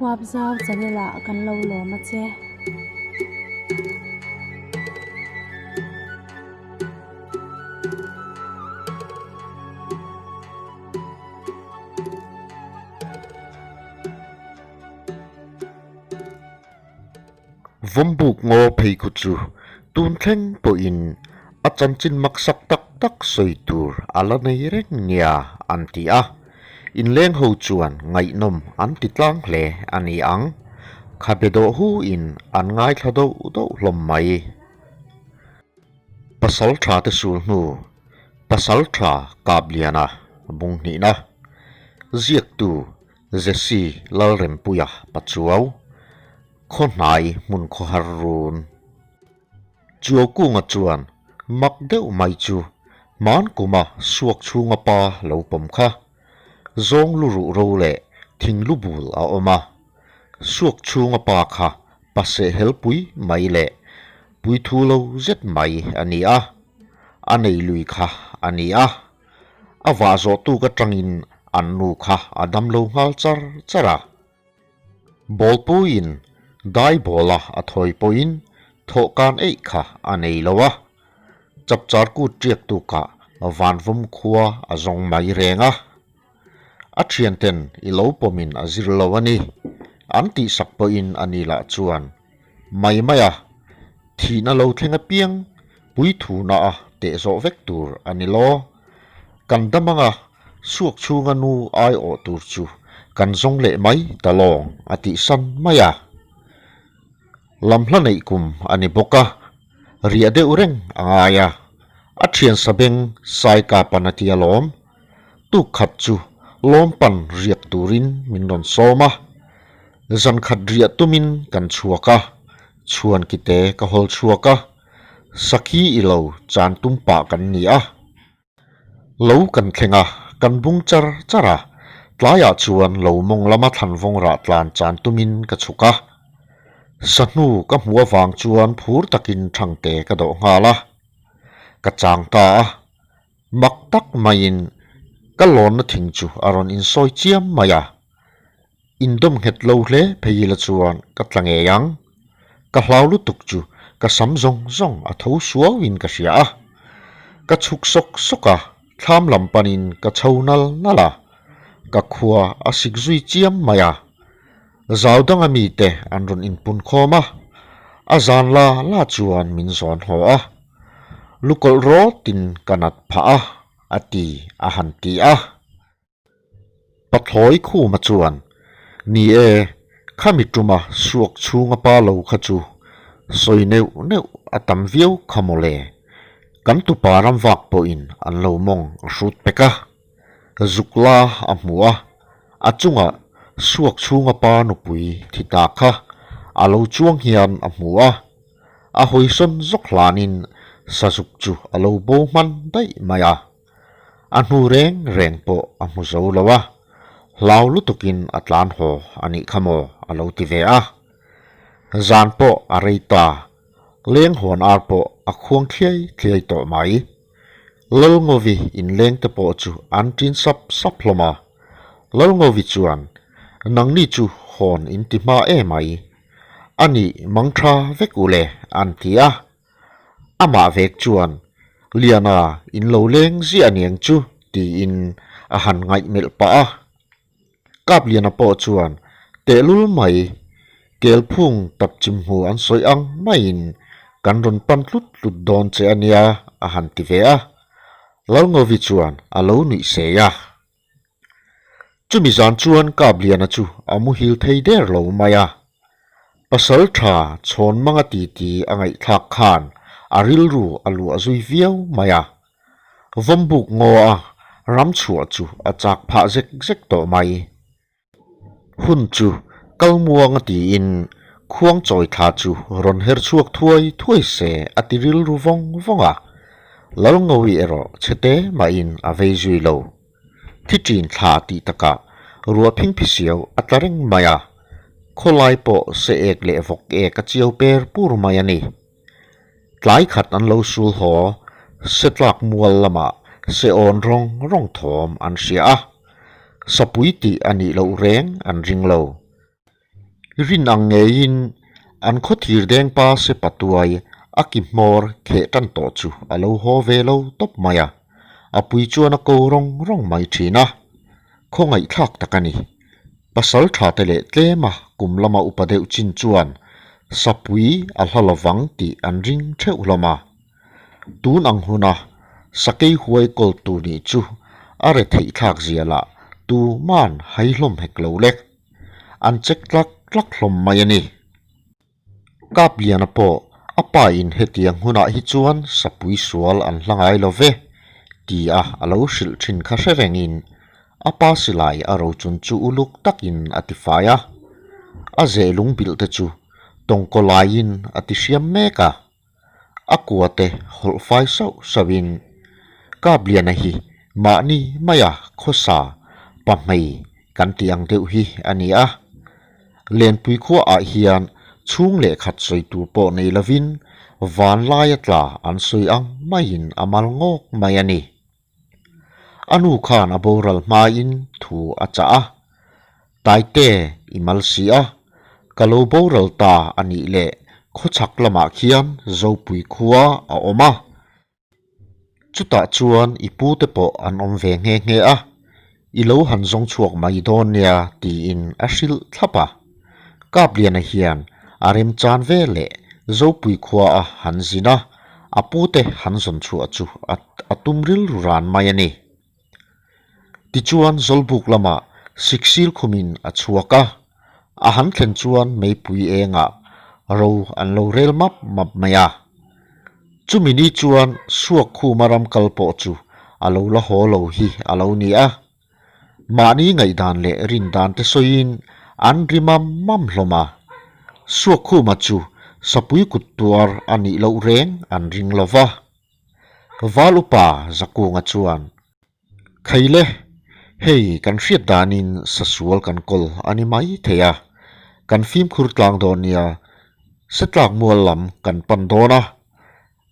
Huapzau channel ah kan lo lawm a che. Vawmbuk ngaw phei khu chu tun thleng pawhin a chanchin maksak tak tak sawi tur a la nei reng nia an ti a, inleng ho chuan ngaihnawm an ti tlang hle a ni ang. Khabe dawh hu in an ngaithla deuh deuh hlawm mai. Pasal tha te sul hnu, Pasal tha Kapliana bunghnihna, ziaktu Jesse Lalrempuia Pachuau, khaw hnai hmun khawhar run. Chuaukunga chuan mak deuh mai chu hman kuma suak chhunga pa lo pawm kha. Zawng lu ruh ro leh thing lu bul a awm a. Suak chhunga pa kha pa sehhelpui mai leh puithu lo zet mai a ni a. A nei lui kha a ni a. A vah zawh tuk atangin an nu kha a dam lo nghal char char a. Bawlpuiin dai bawla a thawi pawhin thawhkan eih kha a nei lo a, chapchar kut tiak tukah vanvawm khua a zawng mai reng a. A thianten i lo pawmin a zir lo a ni, an tihsak pawhin a ni lah chuan mai mai a, thihna lo thleng apiang puithuna a teh zawh vek tur a ni law. Kan dam anga suak chhunga nu aiawh tur chu kan zawng leh mai ta lawng a tih san mai a. Lam hla neih kum a ni bawk a, riah deuh reng a ngai a, a thian sabeng sai kap an a ti alawm. Tuk khat chu lawmpan riak turin min rawn sawm a, zan khat riah tumin kan chhuak a, chhuan kite ka hawl chhuak a, sakhi i lo chan tum pah kan ni a. Lo kan thleng a, kan bung char char a, tlaiah chuan lo mawng lama thlanvawng rah tlan chan tumin ka chhuk a. Sahnu ka hmuh avang chuan phur takin thangte ka dawh nghal a, ka chang ta a. Mak tak maiin ka lawnna thing chu a rawn insawi chiam mai a, indawm nghet lo hle phei ila chuan ka tla ngei ang. Ka hlau lutuk chu ka sam zawng zawng a tho suauin ka hria a. Ka chhuk sawk sawk a, thlam lam panin ka chho nal nal a, ka khua a sik zui chiam mai a. Zau danga mite an rawn inpun khawm a, a zan la la chuan min zawn haw a. Lukawlh rawtin ka nat phah a, a ti a han ti a. Pathlawi Khuma chuan, Ni e, khami tuma suak chhunga pa lo kha chu sawi neuh neuh a tam viau kha mawle. Kan tupa ram vak pawhin an lo mawng a hrut pek a. Zuk la a hmu a, a chungah suak chhunga pa nupui thi ta kha a lo chuang hian a hmu a. A hawisawn zawk hlanin sazuk chu a lo bo hman daih mai a, a hnu reng reng pawh a hmu zo lo a, hlau lutukin a tlan haw a nih kha maw a lo ti ve a. Zan pawh a rei ta, leng hawn ar pawh a khuang thliai thliai tawh mai. Lalngovi inleng te pawh chu an ṭin sap sap hlawm a, Lalngovi chuan, Nangni chu hawn in ti hma em ai? A nih mang tha vek u le an ti a. Amah vek chuan, Liana in lo leng ziah aniang chu tiin a han ngaih melh pah a. Kapliana pawh chuan, Tehlul mai, Kelphung tap chimhmu an sawi ang maiin kan rawn pan tlut tlut dawn che a nia a han ti ve a. Lalngovi chuan a lo nuih sei a. Chumi zan chuan Kapliana chu a muhil thei der lo mai a. Pasal tha chhawn manga titi a ngaihthlak khan a rilru a luah zui viau mai a. Vawmbuk ngaw a ram chhuah chu a chak phah zek zek tawh mai. Hun chu kal muang a tiin khuang chawi thla chu rawn her chhuak thuai thuai se a ti rilru vawng vawng a. Lalngovi erawh chhete mahin a vei zui lo. Thi ṭin thla tih takah ruah phingphi siau a tla reng mai a, khawlai pawh se ek leh vawk ek a chiau per pur mai a ni. Tlai khat an lo sul haw, se tlak mual lamah se awn rawng rawng thawm an hria a, sapui tih a nih loh reng an ring lo. Rin ang ngeiin an khaw thir deng pa se patuai a ki hmawr kheh tan tawh chu a lo haw ve lo tawp mai a, a pui chuan a ko rawng rawng mai thin a. Khawngaihthlak tak a ni. Pasal tha te leh tlema kum lama upa deuh chin chuan sapui a hla lovang tih an ring theuh hlawm a. Tun ang huna sakei huai kawl tur nih chu a re theih thlak zia lah tuman hai hlawm hek lo lek. An check tlak tlak hlawm mai a ni. Kapliana pawh a pa in hetiang hunah hi chuan sapui sual an hla ngai lo ve ti a a lo hrilh thin kha hre rengin a pa silai a rochun chu uluk takin a ti fai a. A zeh lungbilh te chu tawngkaw laiin a ti hriam mek a. A kua te hawlh fai sauh sauhin Kapliana hi mahni maia khawsa pahmei kan tih ang deuh hi a ni a. Lenpui khuaah hian chhung leh khat sawi tur pawh nei lovin van laia tla an sawi ang maiin a mal ngawk mai a ni. A nu khan a boral hmain thu a chah a, Taite i mal si a, ka lo boral ta a nih leh khawchhak lamah khian Zopui khua a awm a. Chutah chuan i pute pawh an awm ve nghe nghe a, i lo han zawng chhuak mai dawn nia tiin a hrilh thlap a. Kapliana hian a remchan ve leh Zopui khua a han zin a, a pute han zawn chhuah chu a tum rilru ran mai a ni. Tichuan Zawlbuk lamah siksil khumin a chhuak a, a han thlen chuan meipui engah ro an lo rel map map mai a. Chumi ni chuan suak khuma ram kal pawh chu a lo la haw lo hi a lo ni a. Mahni ngaihdan leh rindan te sawiin an ri mam mam hlawm a. Suak khuma chu sapui kut tuar a nih loh reng an ring lo va. Val upa Zakunga chuan, Khaile, hei kan hriat danin sasual kan kawl a ni mai thei a, kan fimkhur tlang dawn nia, setlak mual lam kan pan dawn a,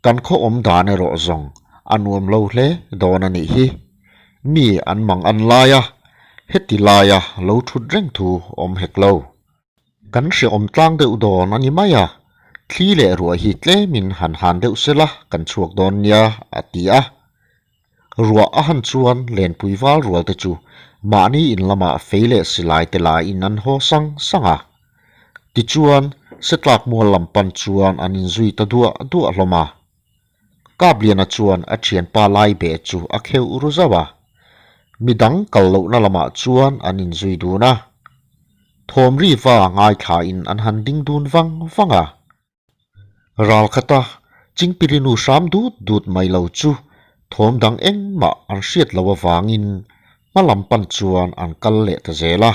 kan khaw awm dan erawh zawng a nuam lo hle dawn a nih hi. Mi an mang an lai a, heti laia lo thut reng thu awm hek lo. Kan hrehawm tlang deuh dawn a ni mai a, thli leh ruah hi tlemin han han deuh sela kan chhuak dawn nia, a ti a. Ruah a han chuan lenpui val rual te chu mahni in lamah fei leh silai te laiin an haw sang sang a. Tichuan, setlak mual lam pan chuan an inzui ta duah duah hlawm a. Kapliana chuan a thianpa lai beh chu a kheuh ru zauh a, midang kal lohna lamah chuan an inzui dun a. Thawm ri va ngaithlain an han ding dun vang vang a. Ral khata Chingpirinu hram dut dut mai lo chu thawm dang engmah an hriat loh avangin hma lam pan chuan an kal leh ta zel a.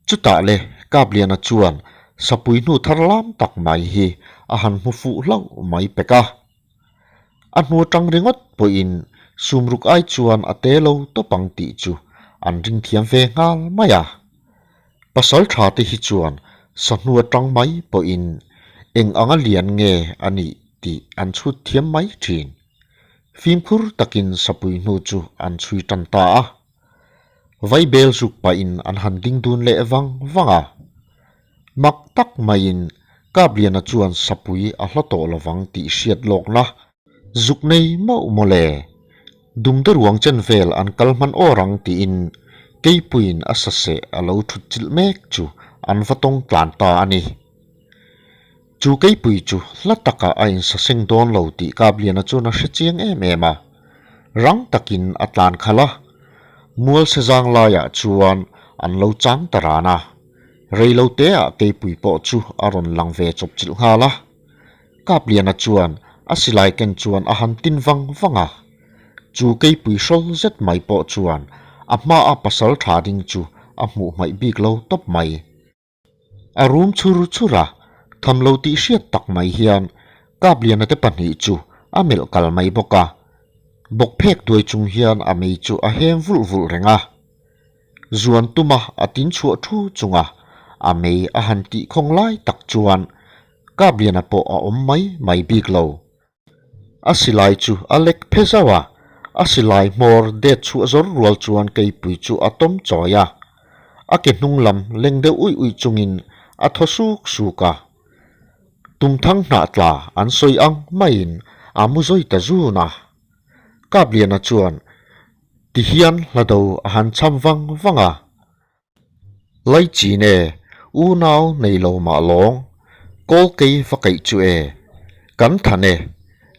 Chutah le Kapliana chuan sapui hnu thar lam tak mai hi a han hmu fuh hlauh mai pek a. A hnu atang ringawt pawhin sumruk ai chuan a te lo tawp ang tih chu an ring thiam ve nghal mai a. Pasal tha te hi chuan sahnu atang mai pawhin eng anga lian nge a nih tih an chhut thiam mai thin. Fimkhur takin sapui hnu chu an chhui tan ta a. Vaibel zuk pahin an han ding dun leh vang vang a. Mak tak maiin Kapliana chuan sapui a hla tawh lovang tih hriat lawkna zuk nei mauh mawle. Dumte ruang chen vel an kal hman awr ang tiin keipuiin a saseh a lo thut chilh mek chu an va tawng tlan ta a ni. Chu keipui chu hla takah a insaseng dawn lo tih Kapliana chuan a hre chiang em em a. Rang takin a tlan khalh a, mual sezang laiah chuan an lo chang ta ran a. Reiloteah keipui pawh chu a rawn lang ve chawp chilh nghal a. Kapliana chuan a silai ken chuan a han tin vang vang a. Chu keipui hrawl zet mai pawh chuan a hmaa pasal tha ding chu a hmuh hmaih bik lo tawp mai. A rum chhur chhur a, tham lo tih hriat tak mai hian Kapliana te pahnih chu a melh kal mai bawk a. Bawk phek duai chung hian a mei chu a hem vulh vulh reng a. Zuan tuma a tin chhuah thu chunga a mei a han tih khawng lai tak chuan Kapliana pawh a awm mai mai bik lo. A silai chu a lek phe zauh a, a silai hmawr det chhuah zawr rual chuan keipui chu a tawm chawi a. A ke hnung lam leng deuh uih uih chungin a thaw suk suk a. Tumthang hnah tla an sawi ang maiin a mu zawi ta zun a. Kapliana chuan tihian hlado a han cham vang vang a. Laichin e, unau nei lo mah lawng, kawl kei va kaih chu e, kan than e,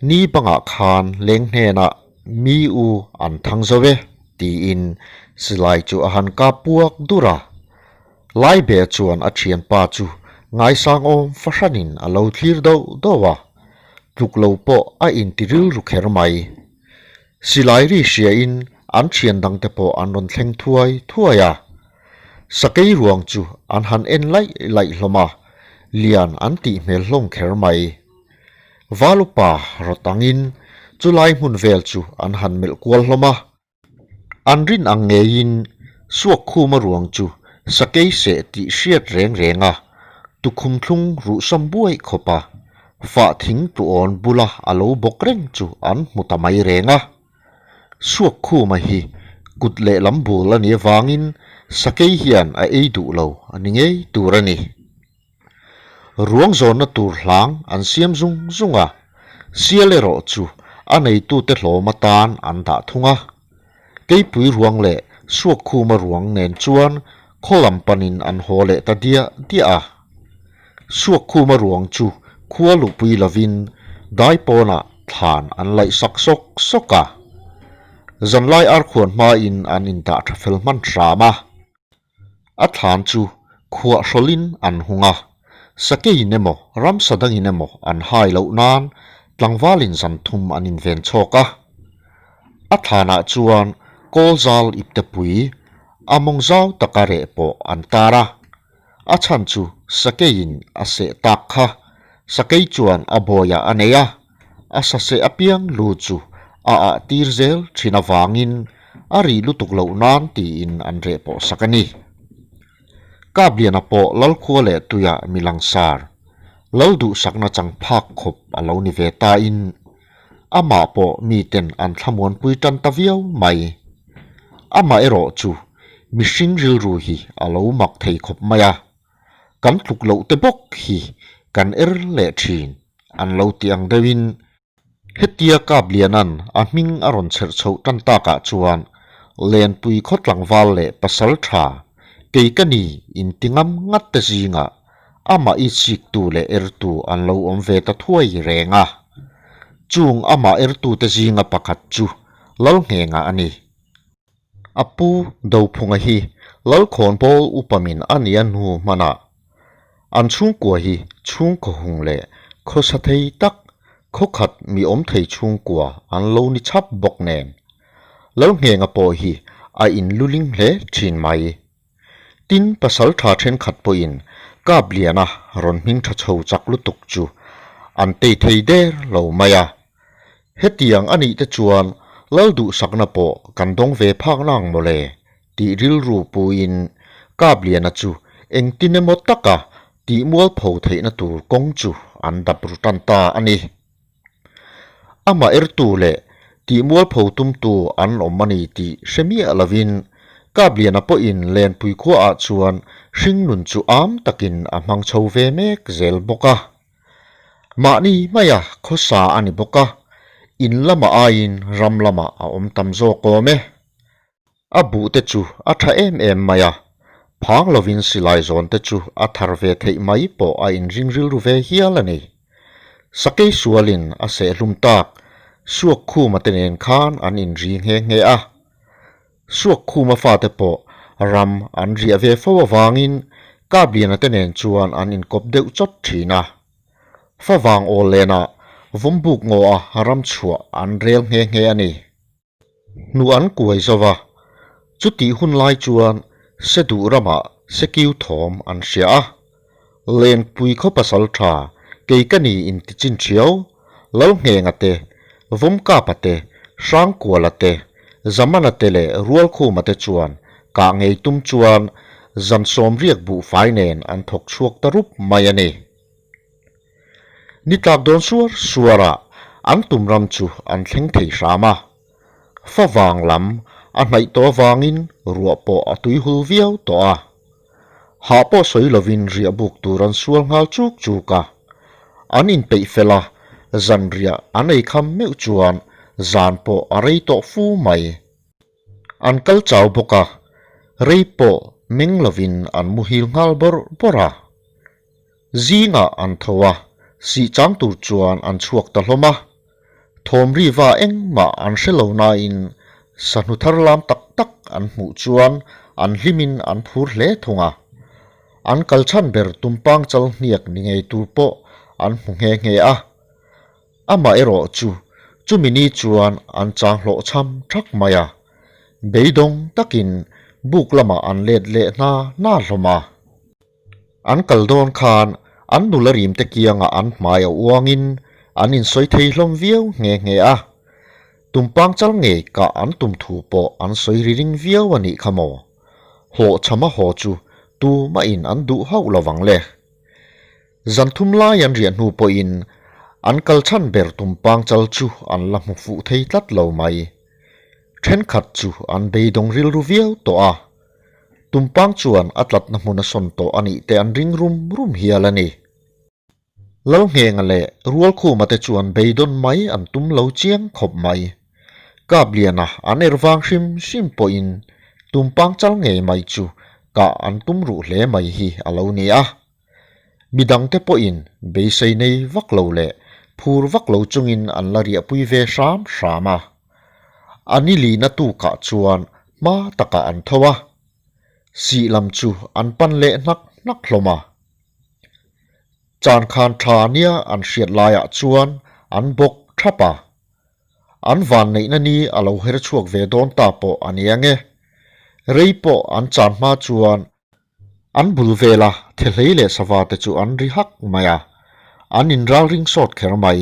ni bangah khan leng hnenah mi u an thang zo e, tiin silai chu a han kap puak dur a. Laibe chuan a thianpa chu ngaisang awm fahranin a lo thlir doh doh a, tluk lo pawh a inti rilru kher mai. Silai ri hriain an thian dangte pawh an rawn thleng thuai thuai a. Sakei ruang chu an han en laih laih hlawm a, lian an tih hmel hlawm kher mai. Valupa rawt angin chulai hmun vel chu an han melh kual hlawm a. An rin ang ngeiin Suakkhuma ruang chu sakei seh tih hriat reng reng a, tukhum thlung ruhsam buai khawp a, fah thing tluawn bula a lo bawk reng chu an hmu ta mai reng a. Suakkhuma hi kut lehlam bul a nih avangin sakei hian a ei duh lo a ni ngei tur a ni. Ruang zawnna tur hlang an siam zung zung a, sial erawh chu a neitute hlawm atan an dah thung a. Keipui ruang leh Suakkhuma ruang nen chuan khaw lam panin an haw leh ta diah diah a. Suakkhuma ruang chu khua luhpui lovin daipawnah thlan an laih sak sawk sawk a. Zanlai arkhuan hmain an indah tha fel hman hram a. A thlan chu khuah hrawlhin an hung a, sakeiin emaw ramsa dangin emaw an hai loh nan tlangvalin zan thum an inven chhawk a. A thlanah chuan kawl zal iptepui a mawng zau taka reh pawh an tar a, a chhan chu sakeiin a seh tak kha sakei chuan a bawiah a nei a. A saseh apiang lu chu a ah tir zel thin avangin a ri lutuk loh nan tiin an reh pawh sak a ni. Kapliana pawh Lalkhua leh Tuia mi langsar, Lal duhsakna chang phak khawp a lo ni ve tain amah pawh miten an thlamuanpui tan ta viau mai. Amah erawh chu mihring rilru hi a lo mak thei khawp mai a. Kan tluk loh te bawk hi kan er leh thin an lo ti ang deuhin hetia Kapliana'n a hming a rawn chherh chhoh tan takah chuan Lenpui khaw tlangval leh pasal tha kei ka ni inti ngam ngat te zingah amah i chiktu leh ertu an lo awm ve ta thuai reng a. Chung amah ertute zinga pakhat chu Lalnghenga a ni. A pu Dophunga hi Lalkhawnbawl upamin a nia hnu hmanah an chhungkua hi chhungkaw hung leh khawsa thei tak khawkhat mi awm thei chhungkua an lo ni chhap bawk nen Lalnghenga pawh hi a inluling hle thin mai. Tin, pasal tha thenkhat pawhin Kapliana rawn hming tha chho chak lutuk chu an tei thei der lo mai a. Hetiang a nih te chuan Lal duhsakna pawh kan dawng ve phak nang mawle tih rilru puiin Kapliana chu engtin emaw taka tih mualpho theihna tur kawng chu an dap ru tan ta a ni. Amah ertu leh tihmualpho tumtu an awm a ni tih hre miah lovin Kapliana pawhin Lenpui khuaah chuan hringnun chu am takin a hmang chho ve mek zel bawk a. Mahni maia khawsa a ni bawk a, in lamah aiin ram lamah a awm tam zawk awm e. A buh te chu a tha em em mai a, phang lovin silai zawn te chu a thar ve theih mai pawh a inring rilru ve hial a ni. Sakei sualin a sehhlum tak Suakkhuma te nen khan an inri nghe nghe a. Suakkhuma fate pawh ram an riah ve fo avangin Kapliana te nen chuan an inkawp deuh chawt thin a. Favang awl lenah Vawmbuk ngaw a ram chhuah an rel nghe nghe a ni. Hnu an kuai zo va, chutih hun lai chuan se duh ramah sekiu thawm an hria a. Lenpui khaw pasal tha kei ka ni inti chin thiau, Lalnghenga te, Vawmkapa te, Hrangkuala te, Zamana te leh Rualkhuma te chuan kah ngei tum chuan zan sawmriak buhfai nen an thawk chhuak ta rup mai a ni. Ni tlak dawn suar suarah an tum ram chu an thleng thei hram a. Favang lam a hnaih tawh avangin ruah pawh a tui hul viau tawh a. Hah pawh sawi lovin riah buk tur an sual nghal chuk chuk a. An inpeih fel a, zanriah an ei kham meuh chuan zan pawh a rei tawh fu mai. An kal chau bawk a, rei pawh meng lovin an muhil nghal bawrh bawrh a. Zingah an tho a, sih chang tur chuan an chhuak ta hlawm a. Thawm riva engmah an hre lo nain sahnu thar lam tak tak an hmuh chuan an hlimin an phur hle thung a. An kal chhan ber tumpang chal hniak ni ngei tur pawh an hmu nghe nghe a. Amaherawh chu chumi ni chuan an chang hlawh chham thak mai a, beidawng takin buk lamah an let leh hna hna hlawm a. An kal dawn khan an nula rimte kiangah an hmai a uangin an insawi thei hlawm viau nghe nghe a. Tumpang chal ngei kah an tum thu pawh an sawi ri ring viau a nih kha maw? Hlawhchhama haw chu tumahin an duh hauh lo vang le. Zan thum lai an riah hnu pawhin an kal chhan ber tumpang chal chu an la hmu fuh thei tlat lo mai. Thenkhat chu an beidawng rilru viau tawh a, tumpang chuan a tlatna hmun a sawn tawh a nih te an ring rum rum hial a ni. Lalnghenga leh Rualkhuma te chuan beidawn mai an tum lo chiang khawp mai. Kapliana an er vang hrim hrim pawhin tumpang chal ngei mai chu kah an tum ruh hle mai hi a lo ni a. Midangte pawhin beisei nei vak lo leh phur vak lo chungin an la riahpui ve hram hram a. A ni lina tukah chuan hma takah an tho a, sih lam chu an pan leh hnak hnak hlawm a. Chan khan tha nia an hriat laiah chuan an bawk thap a. An vanneihna ni a lo her chhuak ve dawn ta pawh a nia nge. Rei pawh an chan hma chuan An bul vela thehlei leh sava te chu an ri hak mai a, an inral ring sawt kher mai.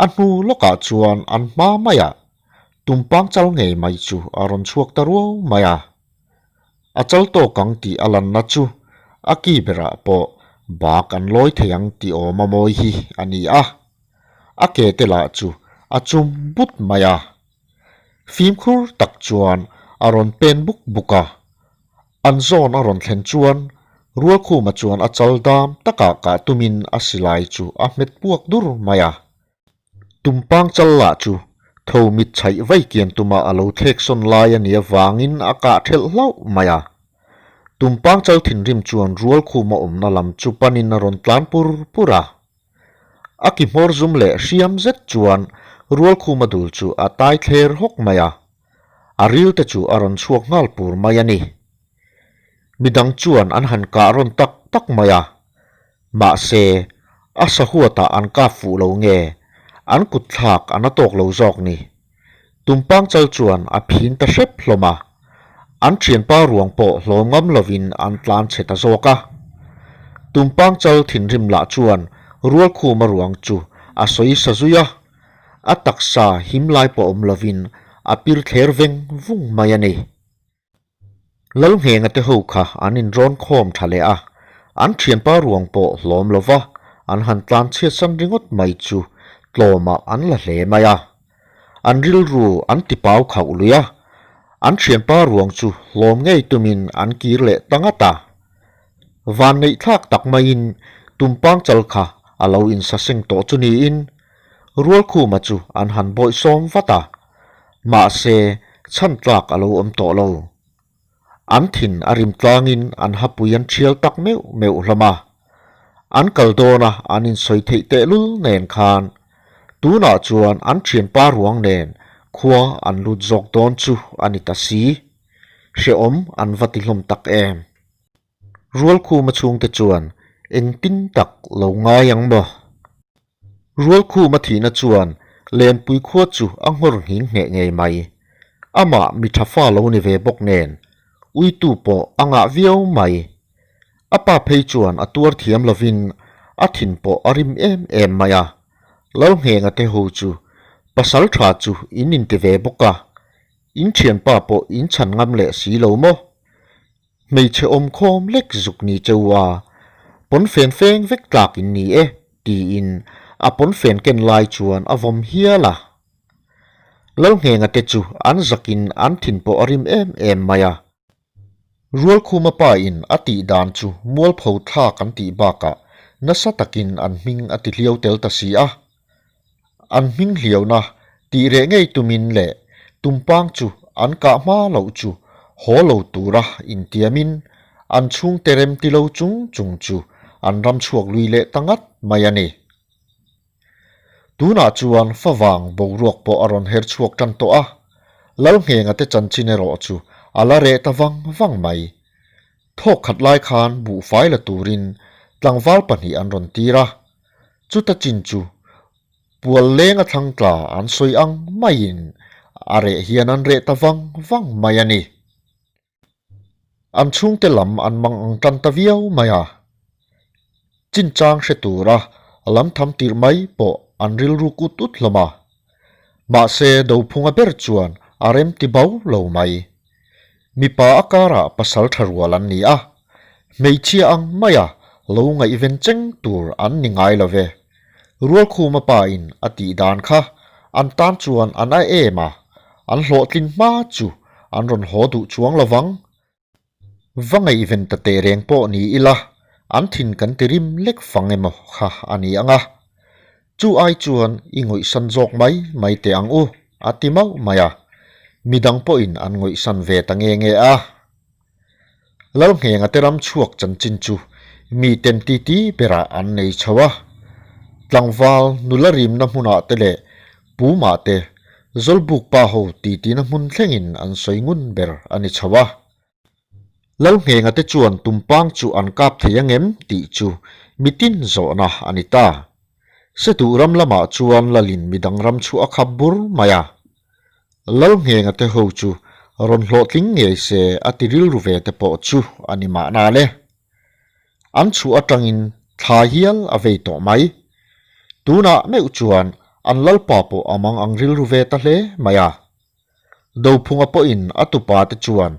A hnu lawkah chuan an hma maiah tumpang chal ngei mai chu a rawn chhuak ta ruau mai a. A chal tawk ang tih a lanna chu a ki berah pawh bak an lawi thei ang tih awm a mawi hi a ni a. A ke te lah chu a chum but mai a. Fimkhur tak chuan a rawn pen buk buk a. An zawn a rawn thlen chuan Rualkhuma chuan a chal dam takah kah tumin a silai chu a hmet puak dur mai a. Tumpang chal lah chu tho mit chhaih vai kian tuma a lo thlek sawn lai a nih avangin a kah thelh hlauh mai a. Tumpang chal thinrim chuan Rualkhuma awmna lam chu panin a rawn tlan pur pur a. A ki hmawr zum leh hriam zet chuan Rualkhuma dul chu a tai thler hawk mai a. A ril te chu a rawn chhuak nghal pur mai a ni. Midang chuan an han kah rawn tak tak mai a. Mahse, a sahuatah an kap fuh lo nge, an kut thlak a na tawk lo zawk ni. Tumpang chal chuan a phin ta hrep hlawm a. An thianpa ruang pawh hlawm ngam lovin an tlan chhe ta zawk a. Tumpang chal thinrim lah chuan Rualkhuma ruang chu a sawi sa zui a. A taksa him lai pawh awm lovin a pir thler veng vung mai a ni. Lalnghenga te ho kha an inrawn khawm tha leh a, an thianpa ruang pawh hlawm lo va, an han tlan chhiatsan ringawt mai chu tlawmah an la hle mai a. An rilru an ti pau khauh lui a, an thianpa ruang chu hlawm ngei tumin an kir leh ta ngat a. Van neih thlak tak maiin tumpang chal kha a lo insaseng tawh chu niin Rualkhuma chu an han bawih sawm vat a, mahse chhan tlak a lo awm tawh lo. An thin a rim tlangin an hapui an thial tak meuh meuh hlawm a. An kal dawn a an insawi theih tehlul nen khan tunah chuan an thianpa ruang nen khua an lut zawk dawn chu a ni ta si. Hrehawm an va ti hlawm tak em. Rualkhuma chhungte chuan engtin tak lo ngai ang maw? Rualkhuma thihna chuan Lenpui khua chu a nghawr nghing hneh ngei mai. Amah mi tha fa lo ni ve bawk nen, uitu pawh a ngah viau mai. A pa phei chuan a tuar thiam lovin a thin pawh a rim em em mai a. Lalnghenga te ho chu pasal tha chu in inti ve bawk a, in thianpa pawh in chhan ngam leh si lo maw? Hmeichhe awm khawm lek zuk ni cheu a, pawnfen feng vek tlak in ni e, tiin a pawnfen ken lai chuan a vawm hial a. Lalnghenga te chu an zakin an thin pawh a rim em em mai a. Rualkhuma pa in a tih dan chu mualpho thlak an tih bakah nasa takin an hming a ti hliau tel ta si a. An hming hliauna tih reh ngei tumin leh tumpang chu an kah hma loh chu haw lo tura intiamin an chhungte rem ti lo chung chung chu an ram chhuak lui leh ta ngat mai a ni. Tunah chuan favang boruak pawh a rawn her chhuak tan tawh a, Lalnghenga te chanchin erawh chu a la reh ta vang vang mai. Thawk khat lai khan buhfai la turin tlangval pahnih an rawn tir a, chuta chin chu pual lenga thlang tla an sawi ang maiin a reh hian an reh ta vang vang mai a ni. An chhungte lam an mang ang tan ta viau mai a, chinchang hre tura lam tham tirh mai pawh an rilru kut ut hlawm a. Mahse Dophunga ber chuan a rem ti bo lo mai. Mipa a karah pasal tha rual an ni a, hmeichhia ang maia lo ngaihven cheng tur an ni ngai lo ve. Rualkhuma pa in a tih dan kha an tan chuan an a em a, an hlawhtlin hma chu an rawn haw duh chuang lo vang. Va ngaihven ta teh reng pawh ni ila an thin kan ti rim lek fang emaw kha a ni ang a. Chu ai chuan i ngawihsan zawk mai mai teh ang u, a ti mauh mai a. Midang pawhin an ngawihsan ve ta nge nge a. Lalnghenga te ram chhuak chanchin chu mi ten titi berah an nei chho a. Tlangval nula rimna hmunah te leh Pumah te Zawlbuk pa ho titina hmun thlengin an sawi ngun ber a ni chho a. Lalnghenga te chuan tumpang chu an kap thei angem tih chu mitin zawhna a ni ta. Setuh ram lamah chuan Lalin midang ram chu a khap bur mai a. Lalnghenga te ho chu rawn hlawhtling ngei se a ti rilru ve te pawh chu a ni mahna le. An chhuah atangin thla hial a vei tawh mai. Tunah meuh chuan an lalpa pawh a mang ang rilru ve ta hle mai a. Dophunga pawhin a tupa te chuan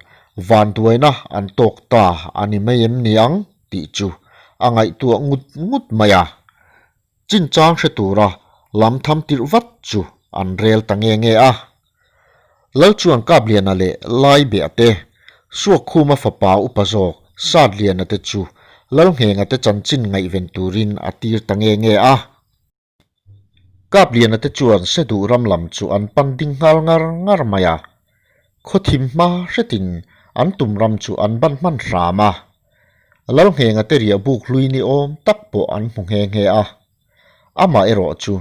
vanduaina an tawk ta a ni mai em ni ang tih chu a ngaihtuah ngut ngut mai a. Chinchang hre tura lam tham tirh vat chu an rel ta nge nge a. Lalchuan Kapliana leh Laibeah te, Suakkhuma fapa upa zawk Satliana te chu Lalnghenga te chanchin ngaihven turin a tir ta nge nge a. Kapliana te chuan Seduh ram lam chu an pan ding nghal ngar ngar mai a. Khawthim hma hretin an tum ram chu an ban hman hram a. Lalnghenga te riah buk hlui ni awm tak pawh an hmu nghe nghe a. Amah erawh chu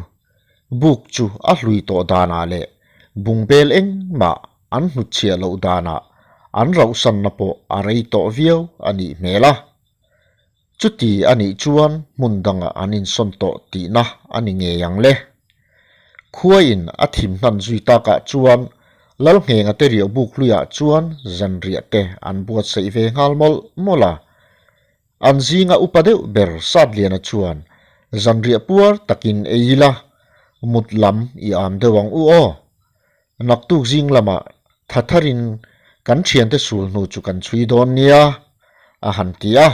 buk chu a hlui tawh danah leh bungbel engmah an hnutchhiah loh danah an rauhsanna pawh a rei tawh viau a nih hmel a. Chuti a nih chuan hmun dangah an insawn tawh tihna a ni ngei ang le. Khuaiin a thim hnan zui takah chuan Lalnghenga te riah buk hluiah chuan zanriah te an buatsaih ve nghal mawlh mawlh a. An zinga upa deuh ber Satliana chuan zanriah puar takin ei ila, mut lam i am deuh ang u aw. Naktuk zing lamah tha tharin kan thiante sul hnu chu kan chhui dawn nia, a han ti a.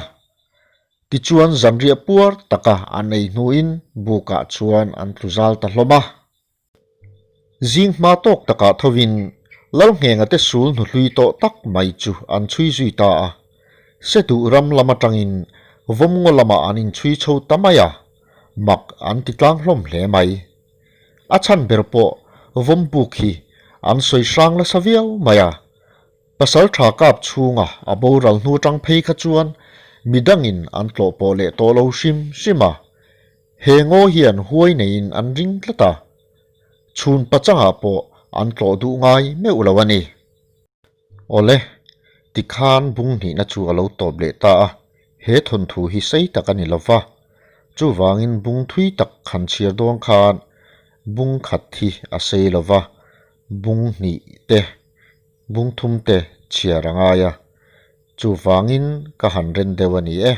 Tichuan zanriah puar taka an ei hnuin bukah chuan an tlu zal ta hlawm a. Zing hma tawk takah thovin Lalnghenga te sul hnuhlui tawh tak mai chu an chhui zui ta a. Seduh ram lam atangin Vawmngaw lamah an inchhui chho ta mai a, mak an ti tlang hlawm hle mai. A chhan ber pawh Vawmbuk hi an sawi hrang nasa viau mai a. Pasal tha kap chhunga a boral hnu tang phei kha chuan midangin an tlawh pawh leh tawh lo hrim hrim a. He ngaw hian huai neiin an ring tlat a, chhun pachangah pawh an tlawh duh ngai meuh lo a ni. Awle, tikhan bung hnihna chu a lo tawp leh ta a, he thawnthu hi sei tak a ni lo va, chuvangin bung thui tak han chhiar dawn khan bung khat hi a sei lo va, bung hnih te, bung thum te chhiar a ngai a, chuvangin ka han ren deuh a ni e.